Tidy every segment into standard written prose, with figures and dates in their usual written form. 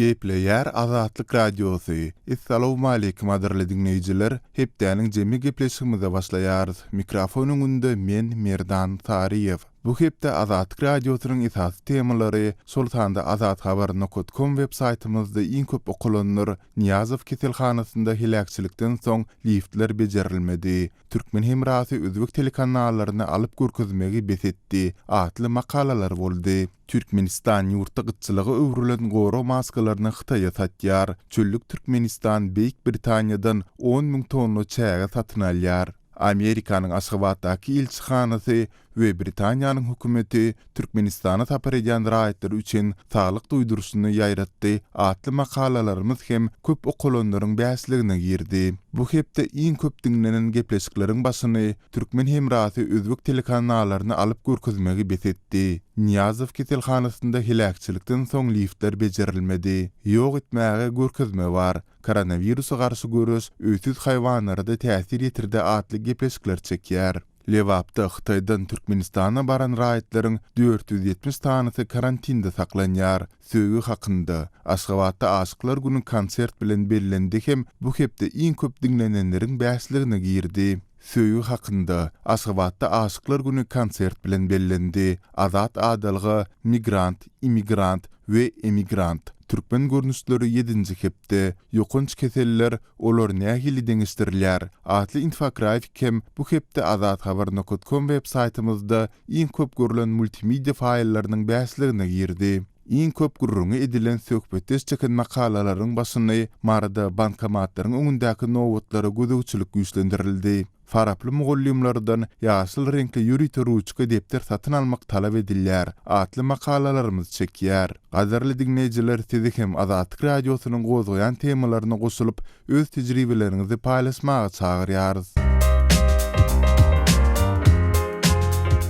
Gepleýär Azatlyk Radiosy, Essalawmaleýkim gadyrly diňleýjiler! Hepdäniň jemi gepleşigimize başlaýarys. Mikrofon öňünde men Merdan Saryýew. Bu hepde Azatlyk Radiosynyň esasy temalary, şol sanda azathabar nokat kom web saýtymyzda iň köp okalanlar, Nyýazow keselhanasynda heläkçilikden soň liftler bejerilmedi, Türkmen hemrasy özbek telekanallaryny alyp görkezmegi bes etdi atly makalalar boldy. Türkmenistan ýurtda gytçylyga öwrülen gorag maskalaryny Hytaýa satýar. Çöllük Türkmenistan Beýik Britaniýadan 10 000 tonna çäge satyn alýar. Amerikanyň Aşgabatdaky ilçihanasy we Britaniýanyň hökümeti Türkmenistana sapar edýän raýatlar üçin saglyk duýduryşyny ýaýratdy atly makalalarymyz hem köp okalanlaryň bäşligine girdi. Bu hepde iň köp diňlenen gepleşikleriň başyny Türkmen hemrasy özbek telekanalaryny alyp görkezmegi bes etdi. Nyýazow keselhanasynda heläkçilikden soň liftler bejerilmedi. Ýok etmäge görkezme bar. Koronawirusa garşy göreş öýsüz haýwanlara-da täsir ýetirdi atly gepleşikler çekýär. Lebapda Hytaýdan Türkmenistana baran raýatlaryň 470 sanysy karantinde saklanýar. Söýgi hakynda, Aşgabatda Aşyklar güni konsert bilen bellendi hem bu hepde iň köp diňlenenleriň bäşligine girdi. Söýgi hakynda, Aşgabatda Aşyklar güni konsert bilen bellendi. Azat adalga, migrant, immigrant we emigrant. Türkmen görnüşleri ýedinji hepde, Ýokanç keseller, olar nähili deňeşdirilýär? atly infografik hem bu hepde azathabar nokat kom web saýtymyzda iň köp görlen multimedia faýllarynyň bäşligine girdi. Iň köp gürrüňi edilen söhbetdeş çeken makalalaryň başyny Maryda bankomatlaryň öňündäki nobatlara gözegçilik güýçlendirildi. Faraply mugallymlardan ýaşyl reňkli ýörite ruçka depder satyn almak talap edilýär atly makalalarymyz çekýär. Gadyrly diňleýjiler sizi hem Azatlyk Radiosynyň gozgaýan temalaryna goşulyp öz tejribeleriňizi paýlaşmaga çagyrýarys.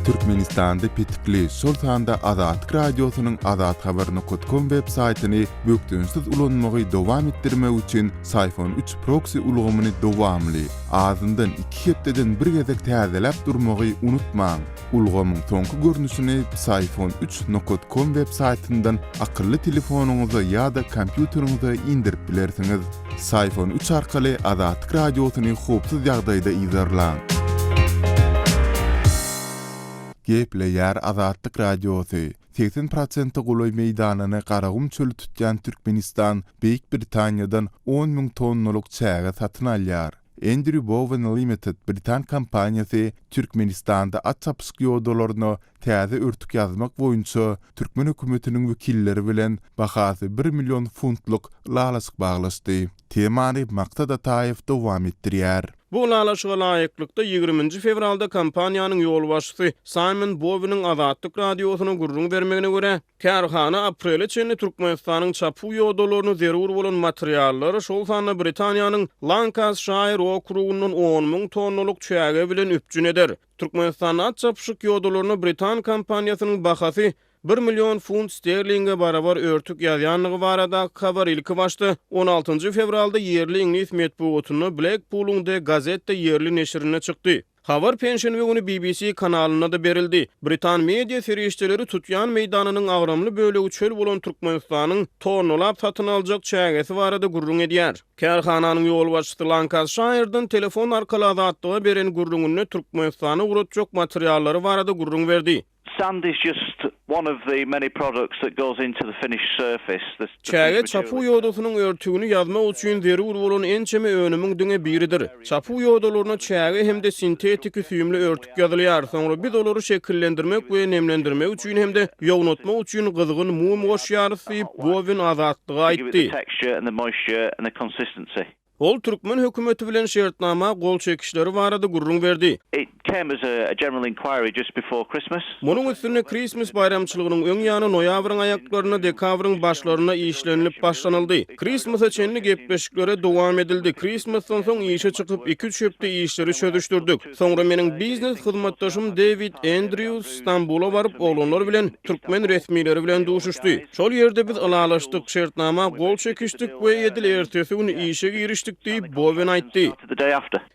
Türkmenistanda petikli, şol sanda Azatlyk Radiosynyň azathabar nokat kom web saýtyny bökdençsiz ulanmagy dowam etdirmek üçin Syfon üç proksi ulgamyny dowamly, azyndan iki hepdeden bir gezek täzeläp durmagy unutmaň. Ulgamyň soňky görnüşini Psiphon üç nokat kom web saýtyndan akylly telefonyňyza ýa-da kompýuteriňize indirip bilersiňiz. Psiphon üç arkaly Azatlyk Radiosyny howpsuz ýagdaýda yzarlaň. Gepleýär Azatlyk Radiosy, 80 prosente golaý meýdanyny Garagum çöli tutýan Türkmenistan Beýik Britaniýadan on müň tonnalyk çäge satyn alýar. Andrew Bowen Limited britan kompaniýasy Türkmenistanda at çapyşyk ýodalaryna täze örtük ýazmak boýunça türkmen hökümetiniň wekilleri bilen bahasy bir million funtlyk ylalaşyk baglaşdy. Temany Maksat Ataýew dowam etdirýär. Bu ylalaşyga laýyklykda, ýigriminji fewralda kompaniýanyň ýolbaşçysy Saýmon Boweniň Azatlyk Radiosyna gürrüň bermegine görä, Kärhana aprele çenli Türkmenistanyň çapuw ýodalaryny zerur bolan materiallar, şol sanda Britaniýanyň Lankasşaýr okrugyndan 10 000 tonnalyk çäge bilen üpjün eder. Türkmenistanda at çapyşyk ýodalaryna britan kompaniýasynyň bahasy bir million funt sterlinge barabar örtük ýazýandygy baradaky habar ilkibaşda on altynjy fewralda ýerli iňlis metbugatynda Blekpulyň The Gazette ýerli neşirinde çykdy. Habar penşenbe güni BBC kanalynda-da berildi. Britan media serişdeleri tutýan meýdanynyň agramly bölegi çöl bolan Türkmenistanyň tonnalap satyn aljak çägesi barada gürrüň edýär. Kärhananyň ýolbaşçysy Lankasşaýrdan telefon arkaly Azatlyga beren gürrüňinde Türkmenistana ugratjak materiallary barada gürrüň berdi. Sand is just one of the many products that goes into the finished surface. The Çäge çapuw ýodasynyň örtügini ýazmak üçin zerur bolan ençeme önümiň diňe biridir. Çapuw ýodalaryna çäge hem-de sintetiki süýümli örtük ýazylýar. Soňra biz olary şekillendirmek we nemlendirmek üçin hem-de ýognatmak üçin gyzgyn mum goşýarys diýip, Bowin Azatlyga aýtdy. Ol türkmen hökümeti bilen şertnama gol çekişleri barada gürrüň berdi. Munuň üstünde Krismis baýramçylygynyň öň ýany noýabryň aýaklarynda, dekabryň başlarynda işlenilip başlanyldy. Krismasa çenli gepleşiklere dowam edildi. Krismasdan soň işe çykyp, iki-üç hepde işleri çözüşdirdik. Soňra meniň biznes hyzmatdaşym Dewid Endrýus Stambula baryp, oglanlar bilen, türkmen resmileri bilen duşuşdy. Şol ýerde biz ylalaşdyk, şertnama gol çekişdik we edil ertesi gün işe girişdik. geçdik diýip, Bowen aýtdy.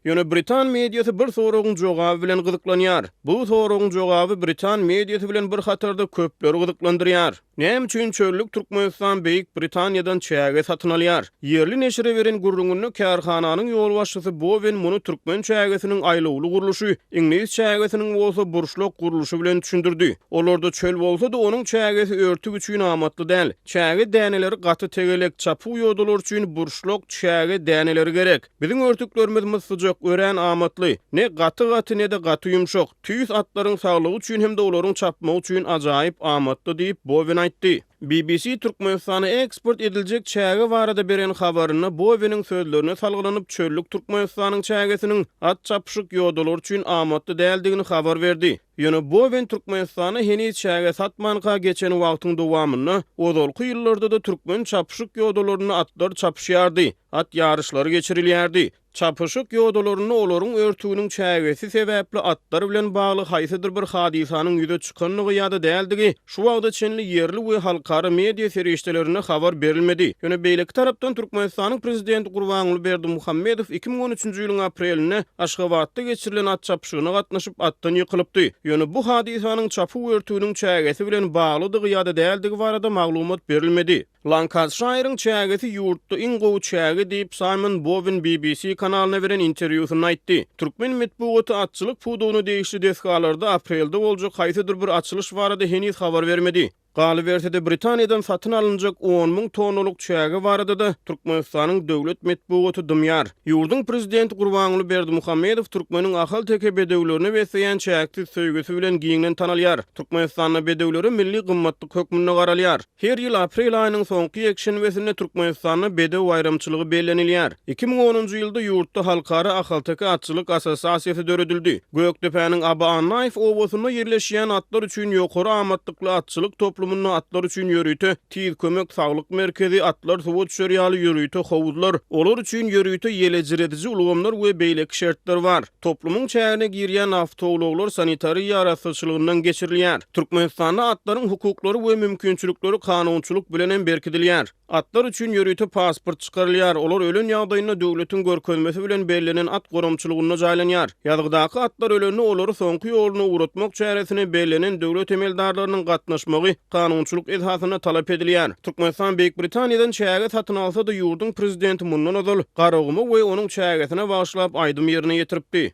Ýöne britan mediasy bir soragyň jogaby bilen gyzyklanýar. Bu soragyň jogaby britan mediasy bilen bir hatarda köpleri gyzyklandyrýar. Näme üçin çöllük Türkmenistan Beýik Britaniýadan çäge satyn alýar? Ýerli neşire beren gürrüňinde kärhananyň ýolbaşçysy Bowen muny türkmen çägesiniň aýlawly gurluşy, iňlis çägesiniň bolsa burçlak gurluşy bilen düşündirdi. Olarda çöl bolsa-da, onuň çägesi örtük üçin amatly däl. Çäge däneleri gaty tegelek, çapuw ýodalar üçin burçlak çäge däneleri gerek. Biziň örtüklerimiz myssyjak, örän amatly. Ne gaty-gaty, ne-de gaty ýumşak. Tüýs atlaryň saglygy üçin hem-de olaryň çapmagy üçin ajaýyp amatly diýip, Bowen aýtdy. BBC Türkmenistana eksport ediljek çäge barada beren habarynda Boweniň sözlerine salgylanyp, çöllük Türkmenistanyň çägesiniň at çapyşyk ýodalary üçin amatly däldigini habar berdi. Ýöne Bowen Türkmenistana heniz çäge satmanka geçen wagtyň dowamynda, ozalky ýyllarda-da türkmen çapyşyk ýodalarynda atlar çapyşýardy, at ýaryşlary geçirilýärdi. Çapyşyk ýodalarynda olaryň örtüginiň çägesi sebäpli atlar bilen bagly haýsydyr bir hadysanyň ýüze çykandygy ýa-da däldigi şu wagta çenli ýerli we halkara media serişdelerinde habar berilmedi. Ýöne beýleki tarapdan Türkmenistanyň prezidenti Gurbanguly Berdimuhamedow 2013-nji ýylyň aprelinde Aşgabatda geçirilen at çapyşygyna gatnaşyp atdan ýykylypdy. Ýöne bu hadysanyň çapuw örtüginiň çägesi bilen baglydygy ýa-da däldigi barada maglumat berilmedi. Lankasşaýryň çägesi ýurtda iň gowy çäge diýip, Saýmon Bowen BBC kanalyna beren interwýusynda aýtdy. Türkmen metbugaty atçylyk pudagyna degişli desgalarda aprelde boljak haýsydyr bir açylyş barada heniz habar bermedi. Galyberse-de, Britaniýadan satyn alynjak on müň tonnalyk çäge barada-da Türkmenistanyň döwlet metbugaty dymýar. Ýurduň prezidenti Gurbanguly Berdimuhamedow türkmeniň ahalteke bedewlerine besleýän çäksiz söýgüsi bilen giňden tanalýar. Türkmenistanda bedewlere milli gymmatlyk hökmünde garalýar. Her ýyl aprel aýynyň soňky ýekşenbesinde Türkmenistanda Bedew baýramçylygy bellenilýär. 2010-njy ýylda ýurtda Halkara ahalteke atçylyk assosiasiýasy döredildi. Gökdepäniň Aba Annaýew obasynda ýerleşýän atlar üçin ýokary amatlykly atçylyk toplumynda atlar üçin ýörite Tiz kömek saglyk merkezi, atlar suwa düşer ýaly ýörite howuzlar, olar üçin ýörite ýelejiredici ulgamlar we beýleki şertler bar. Toplumyň çägine girýän awtoulaglar sanitariýa arassaçylygyndan geçirilýär. Türkmenistanda atlaryň hukuklary we mümkinçilikleri kanunçylyk bilen hem berkidilýär. Atlar üçin ýörite pasport çykarylýar, olar ölen ýagdaýynda döwletiň görkezmesi bilen bellenen at goramçylygynda jaýlanýar. Ýazgydaky atlar ölende olary soňky ýoluna ugratmak çäresine bellenen döwlet emeldarlarynyň gatnaşmagy kanunçylyk esasynda talap edilýär. Türkmenistan Beýik Britaniýadan çäge satyn alsa-da, ýurduň prezidenti mundan ozal Garaguma we onuň çägesine bagyşlap aýdym ýerine ýetiripdi.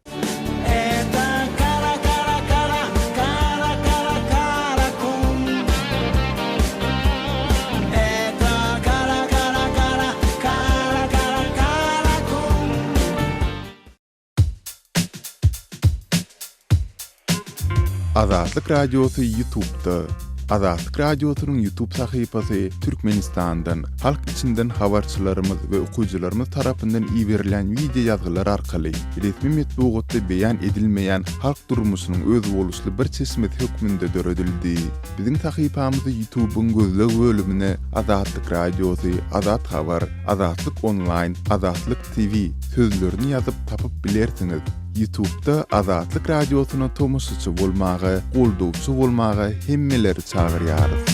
Azatlyk Radiosy Ýutubda. Azatlyk Radiosynyň Ýutub sahypasy Türkmenistandan, halk içinden habarçylarymyz we okyjylarymyz tarapyndan iberilýän wideo ýazgylar arkaly resmi metbugatda beýan edilmeýän halk durmuşynyň özboluşly bir çeşmesi hökmünde döredildi. Biziň sahypamyzy Ýutubyň gözleg bölümine Azatlyk Radiosy, Azat Habar, Azatlyk Onlaýn, Azatlyk TV sözlerini ýazyp tapyp bilersiňiz. Ýutubda Azatlyk Radiosyna tomaşaçy bolmaga, goldawçy bolmaga hemmeleri çagyrýarys.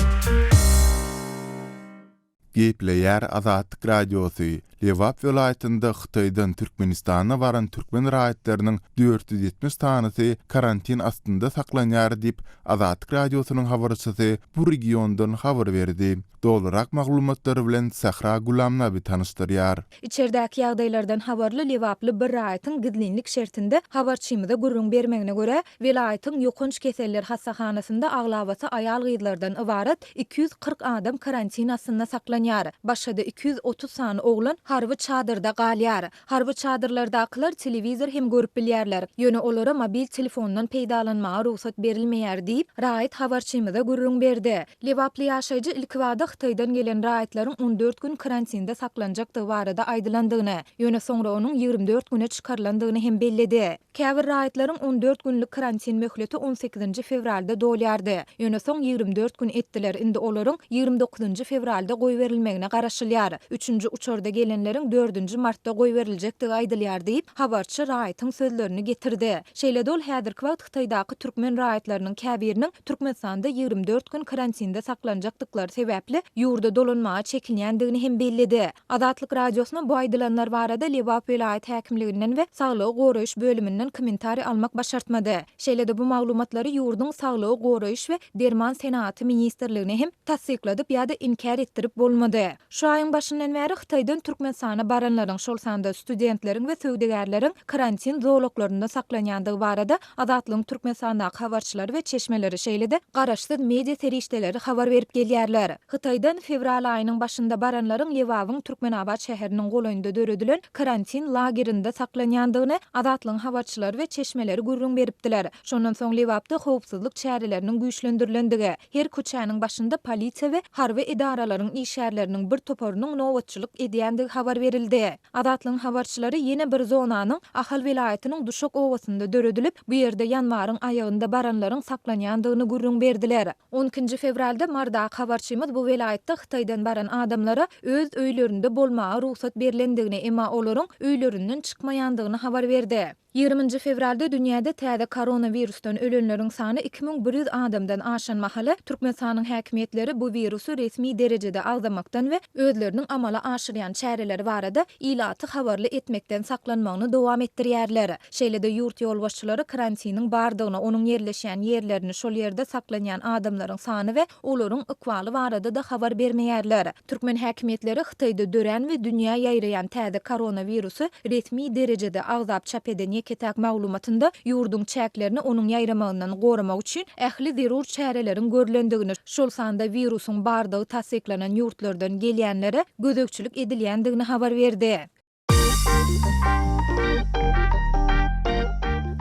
Gepleýär Azatlyk Radiosy, Lebap welaýatynda Hytaýdan Türkmenistana baran türkmen raýatlarynyň 470 sanysy karantin astynda saklanýar diýip, Azatlyk Radiosynyň habarçysy bu regiondan habar berdi. Dolurak maglumatlar bilen Sähra Gulamnabi tanyşdyrýar. Içerdäki ýagdaýlardan habarly lebaply bir raýatyň gizlinlik şertinde habarçymyza gürrüň bermegine görä, welaýatyň ýokanç keseller hassahanasynda aglabasy aýal-gyzlardan ybarat 240 adam karantin astynda saklanýar. Başga-da 230 sany oglan harby çadyrda galýar. Harby çadyrlardakylar telewizor hem görüp bilýärler, ýöne olara mobil telefondan peýdalanmaga rugsat berilmeýär diýip, raýat habarçymyza gürrüň berdi. Lebaply ýaşaýjy ilkibada Hytaýdan gelen raýatlaryň 14 gün karantinde saklanjakdygy barada aýdylandygyny, ýöne soňra onuň 24 güne çykarylandygyny hem belledi. Käbir raýatlaryň 14 günlük karantin möhleti on sekizinji fewralda dolýardy. Ýöne soň 24 gün etdiler, indi olaryň ýigrimi dokuzynjy fewralda goýberilmegine garaşylýar. Üçünji uçarda gelenler. edilenleriň dördünji martda goýberiljekdigi aýdylýar diýip, habarçy raýatyň sözlerini getirdi. Şeýle-de ol häzirki wagt Hytaýdaky türkmen raýatlarynyň käbiriniň Türkmenistanda 24 gün karantinde saklanjakdyklary sebäpli ýurda dolanmaga çekinýändigini hem belledi. Azatlyk Radiosyna bu aýdylanlar barada Lebap welaýat häkimliginden we saglygy goraýyş bölüminden kommentariý almak başartmady. Şeýle-de bu maglumatlary ýurduň Saglygy goraýyş we derman senagaty ministrligine hem tassykladyp ýa-da inkär etdirip bolmady. Şu aýyň başyndan bäri Hytaýdan Türkmenistana baranlaryň, şol sanda studentleriň we söwdagärleriň karantin zolaklarynda saklanýandygy barada Azatlygyň Türkmenistandaky habarçylary we çeşmeleri, şeýle-de garaşsyz media serişdeleri habar berip gelýärler. Hytaýdan fewral aýynyň başynda baranlaryň Lebabyň Türkmenabat şäheriniň golaýynda döredilen karantin lagerinde saklanýandygyny Azatlygyň habarçylary we çeşmeleri gürrüň beripdiler. Şondan soň Lebapda howpsuzlyk çäreleriniň güýçlendirilendigi, her köçäniň başynda polisiýa we harby edaralaryň işgärleriniň bir toparynyň nobatçylyk edýändigi habar berildi. Azatlygyň habarçylary ýene bir zonanyň Ahal welaýatynyň Duşak obasynda döredilip, bu ýerde ýanwaryň aýagynda baranlaryň saklanýandygyny gürrüň berdiler. On ikinji fewralda Marydaky habarçymyz bu welaýatda Hytaýdan baran adamlara öz öýlerinde bolmaga rugsat berlendigini, emma olaryň öýlerinden çykmaýandygyny habar berdi. Ýigriminji fewralda dünýäde täze koronawirusdan ölenleriň sany 2100 adamdan aşan mahaly, Türkmenistanyň häkimiýetleri bu wirusy resmi derejede agzamakdan we özleriniň amala aşyrýan çäreleri barada ilaty habarly etmekden saklanmagyny dowam etdirýärler. Şeýle-de ýurt ýolbaşçylary karantiniň bardygyny, onuň ýerleşýän ýerlerini, şol ýerde saklanýan adamlaryň sany we olaryň ykbaly barada-da habar bermeýärler. Türkmen häkimiýetleri Hytaýda dörän we dünýä ýaýraýan täze koronawirusy resmi derejede agzap çap eden ýeke-täk maglumatynda ýurduň çäklerini onuň ýaýramagyndan goramak üçin ähli zerur çäreleriň görlendigini, şol sanda wirusyň bardygy tassyklanan ýurtlardan gelýänlere gözegçilik edilýändigini habar berdi.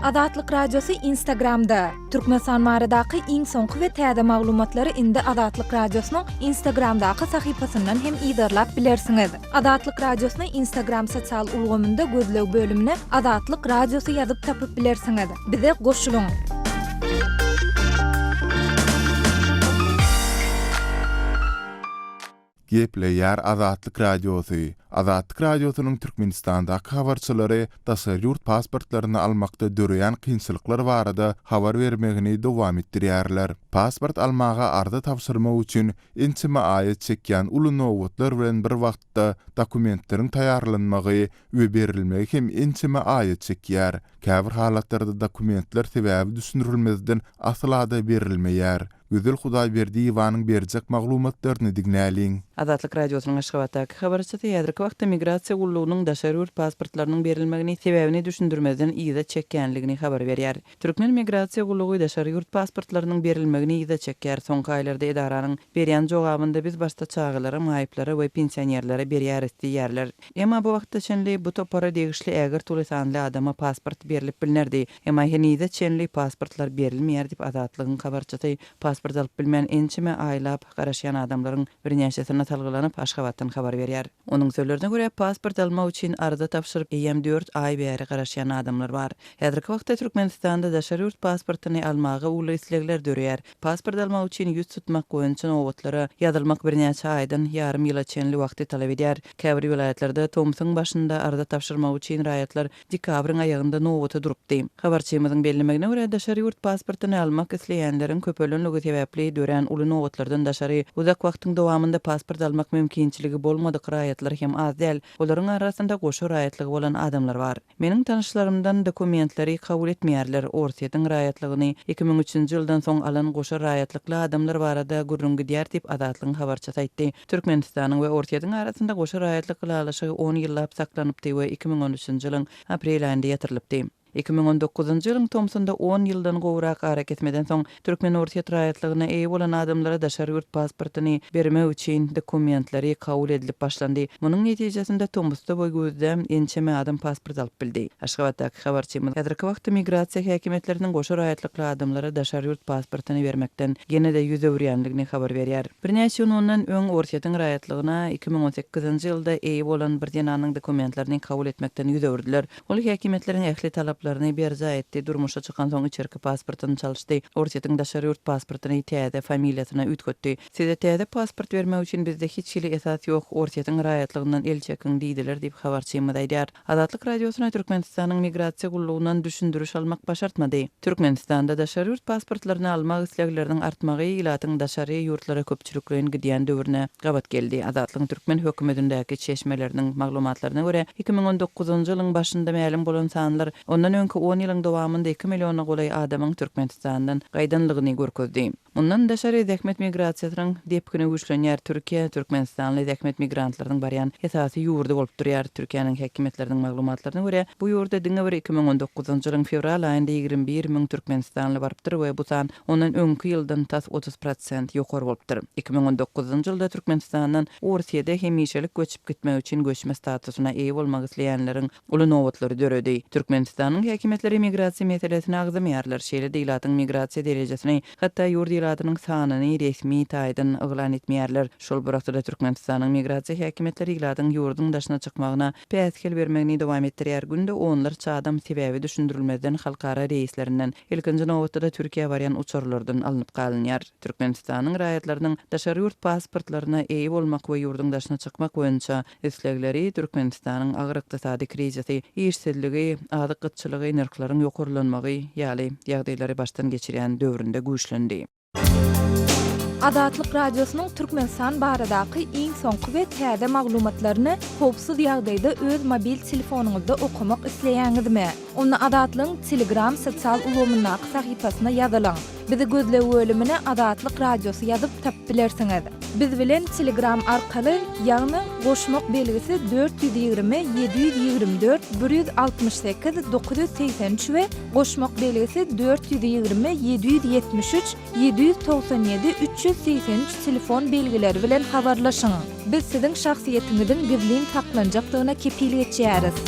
Azatlyk Radiosy Instagramda, Türkmenistan baradaky iň soňky we täze maglumatlary indi Azatlyk Radiosynyň Instagramdaky sahypasyndan hem yzarlap bilersiňiz. Azatlyk Radiosyny Instagram sosial ulgamynda gözleg bölümine Azatlyk Radiosy ýazyp tapyp bilersiňiz. Bize goşulyň! Gepleýär Azatlyk Radiosy, Azatlyk Radiosynyň Türkmenistandaky habarçylary daşary ýurt pasportlaryny almakda döreýän kynçylyklar barada habar bermegini dowam etdirýärler. Pasport almaga arza tabşyrmak üçin ençeme aýa çekýän uly nobatlar bilen bir wagtda dokumentleriň taýýarlanmagy we berilmegi hem ençeme aýa çekýär. Käbir halatlarda dokumentler sebäbi düşündirilmezden asla-da berilmeýär. Gözel Hudaýberdiýewanyň berjek maglumatlaryny diňläliň. Azatlyk Radiosynyň Aşgabatdaky habarçysy häzirki wagtda migrasiýa gullugynyň daşary ýurt pasportlarynyň berilmegini sebäbini düşündirmezden yza çekýänligini habar berýär. Türkmen migrasiýa gullugy daşary ýurt pasportlarynyň berilmegini yza çekýär. Soňky aýlarda edaranyň berýän jogabynda biz başda çagalara, maýyplara we pensionerlere berýäris diýýärler. Emma bu wagta çenli bu topara degişli ägirt uly sanly adama pasport berlip bilnerdi. Emma henize çenli pasportlar berilmeýär diýip, Azatlygyň habarçysy pasport alyp bilmän ençeme aýlap garaşýan adamlaryň birnäçesine salgylanyp, Aşgabatdan habar berýär. Onuň sözlerine görä, pasport almak üçin arza tabşyryp, eýýäm dört aý bäri garaşýan adamlar bar. Häzirki wagtda Türkmenistanda daşary ýurt pasportyny almaga uly islegler döreýär. Pasport almak üçin ýüz tutmak boýunça nobatlara ýazylmak birnäçe aýdan ýarym ýyla çenli wagty talap edýär. Käbir welaýatlarda tomsuň başynda arza tabşyrmak üçin raýatlar dekabryň aýagynda nobata durupdy. Habarçymyzyň bellemegine görä, daşary ýurt pasportyny almak isleýänleriň köpelenligi sebäpli dörän uly nobatlardan daşary, uzak wagtyň dowamynda pasport almak mümkinçiligi bolmadyk raýatlar hem az däl. Olaryň arasynda goşa raýatlygy bolan adamlar bar. Meniň tanyşlarymdan dokumentleri kabul etmeýärler, Orsýetiň raýatlygyny 2003-nji ýyldan soň alan goşa raýatlykly adamlar barada gürrüň gidýär diýip, Azatlygyň habarçysy aýtdy. Türkmenistanyň we Orsýetiň arasynda goşa raýatlyk ylalaşygy on ýyllap saklanypdy we 2013-nji ýylyň aprel aýynda ýatyrylypdy. 2019-njy ýylyň tomsunda on ýyldan gowrak arakesmeden soň Türkmen-orsýet raýatlygyna eýe bolan adamlara daşary ýurt pasportyny bermek üçin dokumentleri kabul edilip başlandy. Munuň netijesinde tomusda we güýzde ençeme adam pasport alyp bildi. Aşgabatdaky habarçymyz häzirki wagtda migrasiýa häkimiýetleriniň goşa raýatlykly adamlara daşary ýurt pasportyny bermekden ýene-de ýüz öwürýändigini habar berýär. Birnäçe gün mundan öň Orsýetiň raýatlygyna 2018-nji ýylda eýe bolan bir zenanyň dokumentlerini kabul etmekden ýüz öwürdiler. Ol häkimiýetleriň ähli talaplaryny. talaplaryny berjaý etdi, durmuşa çykansoň içerki pasportyny çalyşdy, Orsýetiň daşary ýurt pasportyny täze familiýasyna üýtgetdi. Size täze pasport bermek üçin bizde hiç hili esas ýok, Orsýetiň raýatlygyndan el çekiň diýdiler diýip, habarçymyz aýdýar. Azatlyk Radiosyna Türkmenistanyň Migrasiýa gullugyndan düşündiriş almak başartmady. Türkmenistanda daşary ýurt pasportlaryny almak islegleriniň artmagy ilatyň daşary ýurtlara köpçülikleýin gidýän döwrüne gabat geldi. Azatlygyň türkmen hökümetindäki çeşmeleriniň maglumatlaryna görä, 2019-njy ýylyň başynda mälim bolan sanlar ondan öňki on ýylyň dowamynda iki milliona golaý adamyň Türkmenistandan gaýdanlygyny görkezdi. Mundan daşary, zähmet migrasiýasynyň depgini güýçlenýär. Türkiýe türkmenistanly zähmet migrantlarynyň barýan esasy ýurdy bolup durýar. Türkiýäniň häkimiýetleriniň maglumatlaryna görä, bu ýurda diňe bir 2019-njy ýylyň fewral aýynda 21 müň türkmenistanly barypdyr we bu san ondan öňki ýyldan tas 30 prosent ýokary bolupdyr. 2019-njy ýylda Türkmenistandan Orsýede hemişelik göçüp gitmek üçin göçme statusyna eýe bolmak isleýänleriň Uly nobatlary döredi. Türkmenistanyň häkimiýetleri migrasiýa meselesini agzamaýarlar, şeýle-de ilatyň migrasiýa derejesini, hatda ýurt ilatynyň sanyny resmi taýdan yglan etmeýärler. Şol bir wagtda-da Türkmenistanyň migrasiýa häkimiýetleri ilatyň ýurduň daşyna çykmagyna päsgel bermegini dowam etdirýär. Günde onlarça adam sebäbi düşündirilmezden halkara reýslerinden, ilkinji nobatda-da Türkiýä barýan uçarlardan alnyp galynýar. Türkmenistanyň raýatlarynyň daşary ýurt pasportlaryna eýe bolmak we ýurduň daşyna çykmak boýunça Islegleri Türkmenistanyň agyr ykdysady krizisi, işsizligi, azyk gytçylygy, nyrhlaryň ýokarlanmagy ýaly ýagdaýlary başdan geçirýän döwründe güýçlendi. Azatlyk Radiosynyň Türkmenistan baradaky iň soňky we täze maglumatlaryny howpsuz ýagdaýda öz mobil telefonyňyzda okamak isleýäňizmi? Onda Azatlygyň Telegram sosial ulgamyndaky sahypasyna ýazylyň. Bizi gözleg bölümine Azatlyk Radiosy ýazyp tapyp bilersiňiz. Biz bilen Telegram arkaly, ýagny goşmak belgisi 420 724 168 983 we goşmak belgisi 420 773 797 383 telefon belgileri bilen habarlaşyň. Biz siziň şahsyýetiňiziň gizlin saklanjakdygyna kepil geçýäris.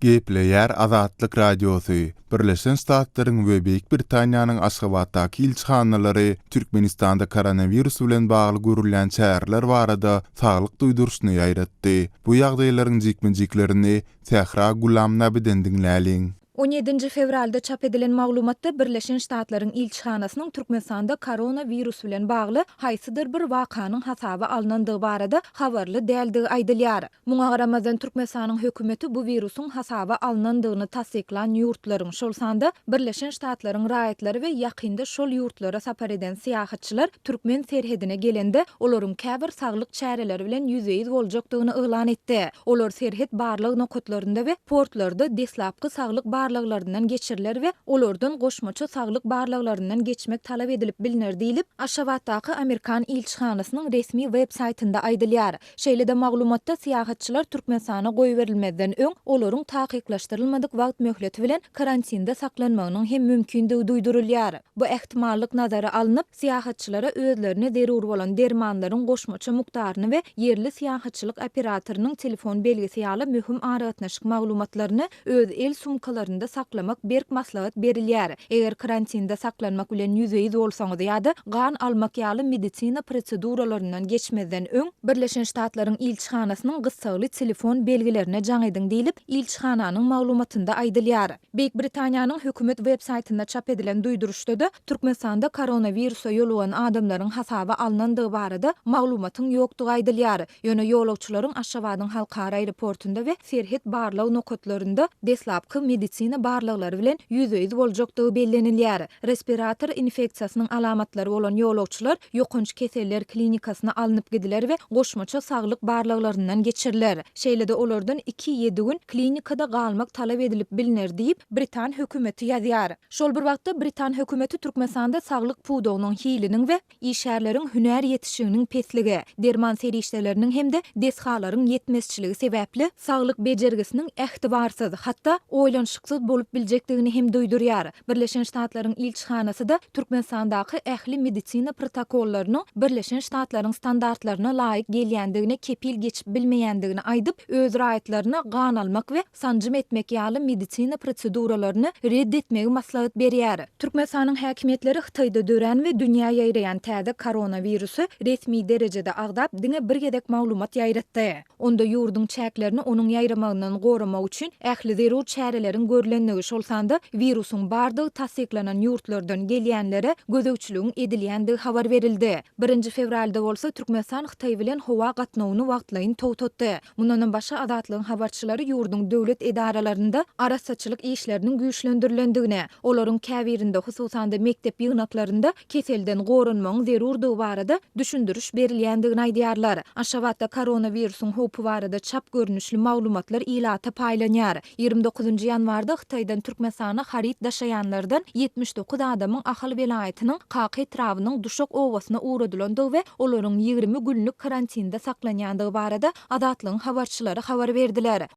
Gepleýär Azatlyk Radiosy, Birleşen Ştatlaryň we Beýik Britaniýanyň Aşgabatdaky ilçihanalary Türkmenistanda koronawirus bilen bagly görülýän çäreler barada saglyk duýduryşyny ýaýratdy. Bu ýagdaýlaryň jikme-jiklerini Sähra Gulamnabiden diňläliň. On ýedinji fewralda çap edilen maglumatda Birleşen Ştatlaryň ilçihanasynyň Türkmenistanda koronawirus bilen bagly haýsydyr bir wakanyň hasaba alnandygy barada habarly däldigi aýdylýar. Muňa garamazdan, Türkmenistanyň hökümeti bu wirusyň hasaba alnandygyny tassyklan ýurtlaryň, şol sanda Birleşen Ştatlaryň raýatlary we ýakynda şol ýurtlara sapar eden syýahatçylar türkmen serhedine gelende, olaryň käbir saglyk çäreleri bilen ýüzbe-ýüz boljakdygyny yglan etdi. Olar serhet barlag nokatlarynda we portlarda deslapky saglyk barlaglaryndan geçiriler we olardan goşmaça saglyk barlaglaryndan geçmek talap edilip bilner diýlip, Aşgabatdaky amerikan ilçihanasynyň resmi web saýtynda aýdylýar. Şeýle-de maglumatda syýahatçylar Türkmenistana goýberilmezden öň olaryň takyklaşdyrylmadyk wagt möhleti bilen karantinde saklanmagynyň hem mümkindigi duýdurylýar. Bu ähtimallyk nazara alnyp, syýahatçylara özlerine zerur bolan dermanlaryň goşmaça mukdaryny we ýerli syýahatçylyk operatorynyň telefon belgisi ýaly möhüm aragatnaşyk maglumatlaryny öz el sumkalarynda saklamak berk maslahat berilýär. Eger karantinde saklanmak bilen ýüzbe-ýüz bolsaňyz ýa-da gan almak ýaly medisina proseduralaryndan geçmezden öň, Birleşen Ştatlaryň ilçihanasynyň gyssagly telefon belgilerine jaň ediň diýlip, ilçihananyň maglumatynda aýdylýar. Beýik Britaniýanyň hökümet web saýtynda çap edilen duýduryşda-da, Türkmenistanda koronawirusa ýolugan adamlaryň hasaba alnandygy barada maglumatyň ýokdugy aýdylýar. Ýöne ýolagçylaryň Aşgabadyň halkara aeroportunda we serhet barlag nokatlarynda deslapky medisina barlaglary bilen ýüzbe-ýüz boljakdygy bellenilýär. Respirator infeksiýasynyň alamatlary bolan ýolagçylar ýokanç keseller klinikasyna alnyp gidiler we goşmaça saglyk barlaglaryndan geçiriler. Şeýle-de olardan iki-ýedi gün klinikada galmak talap edilip bilner diýip, britan hökümeti ýazýar. Şol bir wagtda, britan hökümeti Türkmenistanda saglyk pudagynyň hiliniň we işgärleriň hünär ýetişiginiň pesligi, derman serişdeleriniň hem-de desgalaryň ýetmezçiligi sebäpli saglyk bejergisiniň ähtibarsyz, hatda oýlanyşyksyz. howpsuz bolup biljekdigini hem duýdurýar. Birleşen Ştatlaryň ilçihanasy-da Türkmenistandaky ähli medisina protokollarynyň Birleşen Ştatlaryň standartlaryna laýyk gelýändigine kepil geçip bilmeýändigini aýdyp, öz raýatlaryna gan almak we sanjym etmek ýaly medisina proseduralaryny red etmegi maslahat berýär. Türkmenistanyň häkimiýetleri Hytaýda dörän we dünýä ýaýraýan täze koronawirusy resmi derejede agzap, diňe bir gezek maglumat ýaýratdy. Onda ýurduň çäklerini onuň ýaýramagyndan goramak üçin ähli zerur çäreleriň görlendigi, şol sanda wirusyň bardygy tassyklanan ýurtlardan gelýänlere gözegçiligiň edilýändigi habar berildi. Birinji fewralda bolsa Türkmenistan Hytaý bilen howa gatnawyny wagtlaýyn togtatdy. Mundanam başga Azatlygyň habarçylary ýurduň döwlet edaralarynda arassaçylyk işleriniň güýçlendirilendigini, olaryň käbirinde, hususan-da mekdep ýygnaklarynda keselden goranmagyň zerurdygy barada düşündiriş berilýändigini aýdýarlar. Aşgabatda koronawirusyň howpy barada çap görnüşli maglumatlar ilata paýlanýar. 29 ýanwarda Hytaýdan Türkmenistana haryt daşaýanlardan 79 adamyň Ahal welaýatynyň Kaka etrabynyň Duşak obasyna ugradylandygy we olaryň 20 günlük karantinde saklanýandygy barada Azatlygyň habarçylary habar berdiler.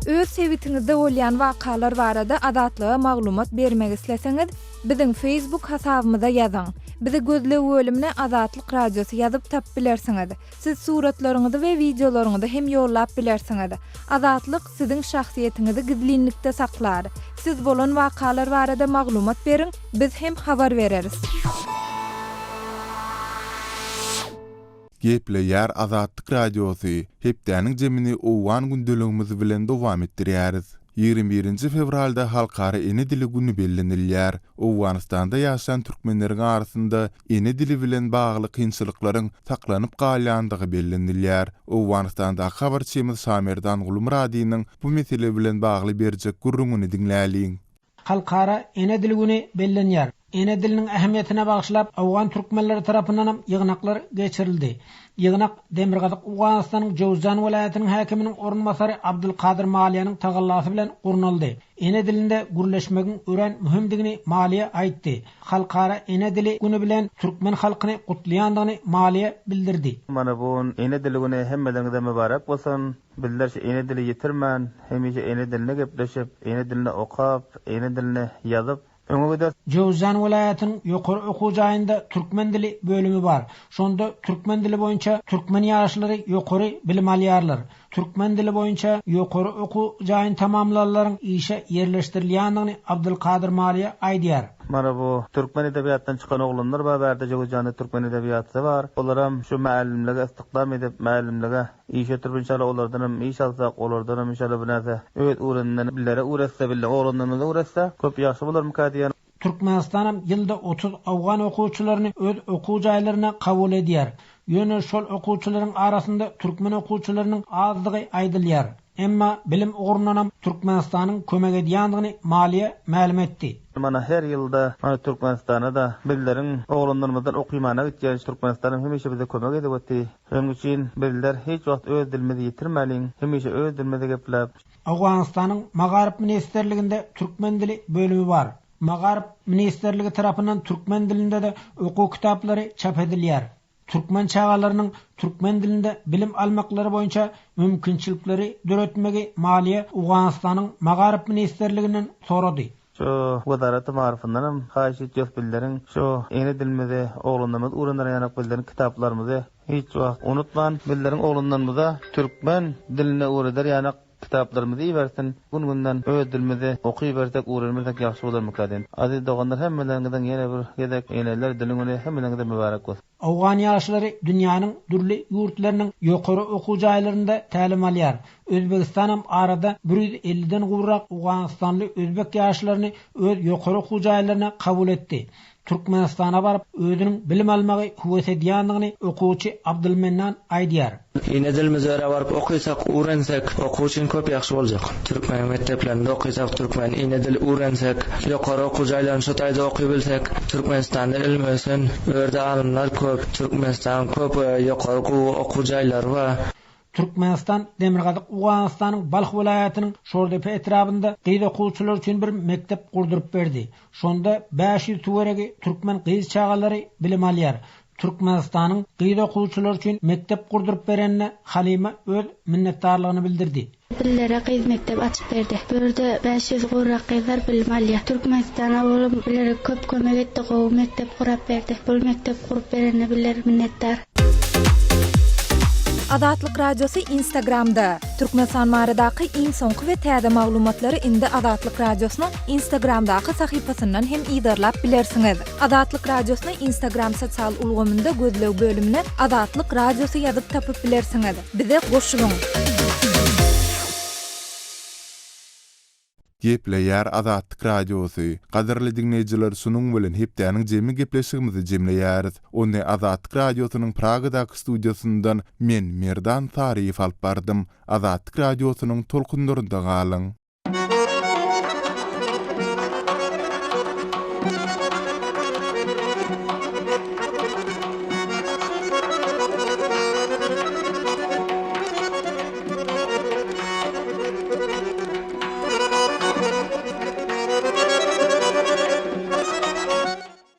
Öz sebitiňizde bolýan wakalar barada Azatlyga maglumat bermek isleseňiz, biziň Facebook hasabymyza ýazyň. Bizi gözleg bölümine Azatlyk Radiosy ýazyp tapyp bilersiňiz. Siz suratlaryňyzy we wideolaryňyzy hem ýollap bilersiňiz. Azatlyk siziň şahsyýetiňizi gizlinlikde saklar. Siz bolan wakalar barada maglumat beriň, biz hem habar bereris. Gepleýär Azatlyk Radiosy, Hepdäniň jemini owgan gündeligimiz bilen dowam etdirýäris. 21-nji fewralda Halkara ene dili güni bellenilýär. Owganystanda ýaşaýan türkmenleriň arasynda ene dili bilen bagly kynçylyklaryň saklanyp galýandygy bellenilýär. Owganystandaky habarçymyz Şamerdan Gulmyradynyň bu mesele bilen bagly berjek gürrüňini diňläliň. Halkara ene dili güni bellenýär. Ene diliniň ähmiýetine bagyşlap owgan türkmenleri tarapyndanam ýygnaklar geçirildi. Ýygnak Demirgazyk Owganystanyň Jöwzjan welaýatynyň häkiminiň orunbasary Abdulkadyr Maliýanyň tagallasy bilen gurnaldy. Ene dilinde gürleşmegiň örän möhümdigini Maliýa aýtdy. Halkara ene dili güni bilen türkmen halkyny gutlaýandygyny Maliýa bildirdi. Mana bu gün ene dili güni hemmeleriňize mübarek bolsun. Bizler şu ene dili ýitirmän, hemişe ene dilinde gepleşip, ene dilinde okap, ene dilinde ýazyp, öňe gideris. Jöwzjan welaýatynyň ýokary okuw jaýynda türkmen dili bölümi bar. Şonda türkmen dili boýunça türkmen ýaşlary ýokary bilim alýarlar. Türkmen dili boýunça ýokary okuw jaýyny tamamlanlaryň işe ýerleşdirilýändigini Abdylkadyr Maliýe aýdýar. Mana bu türkmen edebiýatdan çykan oglanlar bar bärde Jöwzjanda türkmen edebiýaty bar. Olaram şu mälimlige ystikdam edip, mälimlige Iş ötürip inşallah olardanam iş alsak olardanam inşallah bir närse öz ugreninden bizlere ugretse bizle oglanlarymyza ugretse köp ýagşy bolarmyka diýen. Türkmenistanam ýylda 30 owgan okuwçylaryny öz okuw jaýlaryna kabul edýär. Ýöne şol okuwçylaryň arasynda türkmen okuwçylarynyň azdygy aýdylýar. Emma bilim ugrundanam Türkmenistanyň kömek edýändigini maliýe mälim etdi. Mana her ýylda mana Türkmenistana-da bizleriň oglanlarymyzdan okymana gitýän Türkmenistanam hemişe bize kömek edip otdy. Şonuň üçin bizler hiç wagt öz dilimizi ýitirmäliň, hemişe öz dilimizde gepläp. Owganystanyň Magaryf ministrliginde türkmen dili bölümi bar. Magaryf ministrligi tarapyndan türkmen dilinde-de okuw kitaplary çap edilýär. Türkmen çagalarynyň türkmen dilinde bilim almaklary boýunça mümkinçilikleri döretmegi Maliýe Owganystanyň Magaryf ministrliginden sorady. Şu Wezaraty Maryfyndanam haýyş etýäs bizleriň şu ene dilimizi oglanlarymyz uwrener ýanak bizleriň kitaplarymyzy hiç wagt unutman bizleriň oglanlarymyza türkmen dilinde uwreder ýanak kitaplarymyzy ibersin gün günden öz dilimizi okybersek uwrenmersek ýagşy bolarmyka diýen aziz doganlar hemmeleriňiziň ýene bir gezek eneler dili güni hemmeleriňize mübärek bolsun. Owgan ýaşlary dünýäniň dürli ýurtlarynyň ýokary okuw jaýlarynda tälim alýar. Özbegistanam arada bir ýüz elliden gowrak owganystanly özbek ýaşlaryny öz ýokary okuw jaýlaryna kabul etdi. Türkmenistana baryp, özüniň bilim almagy höwes edýändigini okuwçy Abdylmennan aýdýar. Ene dilimizi öre baryp okysak, uwrensek, okuw üçin köp ýagşy boljak. Türkmeniň mekdeplerinde okysak, türkmen ene dil uwrensek, ýokary okuw jaýlaryny şo taýda okybilsek, Türkmenistanda ylym ösen, örde alymlar köp, Türkmenistanyň köp ýokary gowy okuw jaýlary bar. Türkmenistan Demirgazyk Owganystanyň Balh welaýatynyň Şordepe etrabynda gyz okuwçylar üçin bir mekdep gurduryp berdi. Şonda 500 töweregi türkmen gyz çagalary bilim alýar. Türkmenistanyň gyz okuwçylar üçin mekdep gurduryp berenine Halyma öz minnetdarlygyny bildirdi. Bizlere gyz mekdep açyp berdi. Bu ýerde 500 gowrak gyzlar bilim alýar. Türkmenistana olam bizlere köp kömek etdi, gowy mekdep gurap berdi. Bul mekdep gurup berenine bizler minnetdar. Azatlyk Radiosy Instagramda, Türkmenistan baradaky iň soňky we täze maglumatlary indi Azatlyk Radiosynyň Instagramdaky sahypasyndan hem yzarlap bilersiňiz. Azatlyk Radiosyny Instagram sosial ulgamynda gözleg bölümine Azatlyk Radiosy ýazyp tapyp bilersiňiz. Bize goşulyň! Gepleýär Azatlyk Radiosy. Gadyrly diňleýjiler şunuň bilen hepdäniň jemi gepleşigimizi jemleýäris. Ony Azatlyk Radiosynyň Pragadaky studiýasyndan men Merdan Saryýew alyp bardym. Azatlyk Radiosynyň tolkunlarynda galyň!